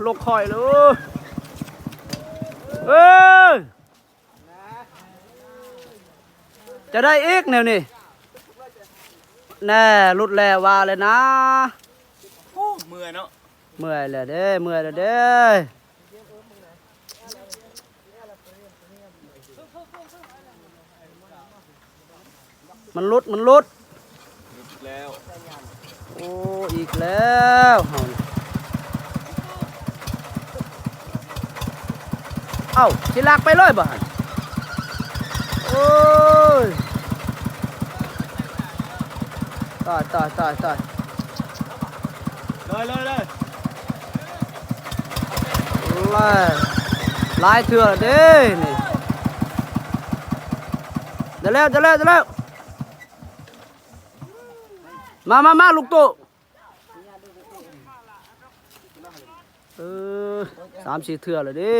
ລົງຄ່ອຍເລີຍ. ເອີ ຈະໄດ້ອີກແນວນີ້. ແນ່ ຫຼຸດແລ້ວວ່າແລ້ວນະ. ໂອ້ ເມື່ອຍເນາະ. ເມື່ອຍແລ້ວເດ້ ເມື່ອຍແລ້ວເດ້. ມັນຫຼຸດ ມັນຫຼຸດ ຫຼຸດອີກແລ້ວ. ໂອ້ ອີກແລ້ວເຮົານີ້. ເອົ້າ ຊິລາກໄປເລີຍບໍ່ຫັ້ນ? ໂອ້ຍ ຕາຍ ຕາຍ ຕາຍ ຕາຍ. ເລີຍ ເລີຍ ເລີຍ ຫຼາຍເທື່ອແລ້ວເດ້ນີ້. ໄດ້ແລ້ວ ໄດ້ແລ້ວ ໄດ້ແລ້ວ. ມາ ມາ ມາ ລູກໂຕ. ເອີ ສາມສີ່ເທື່ອແລ້ວເດ້.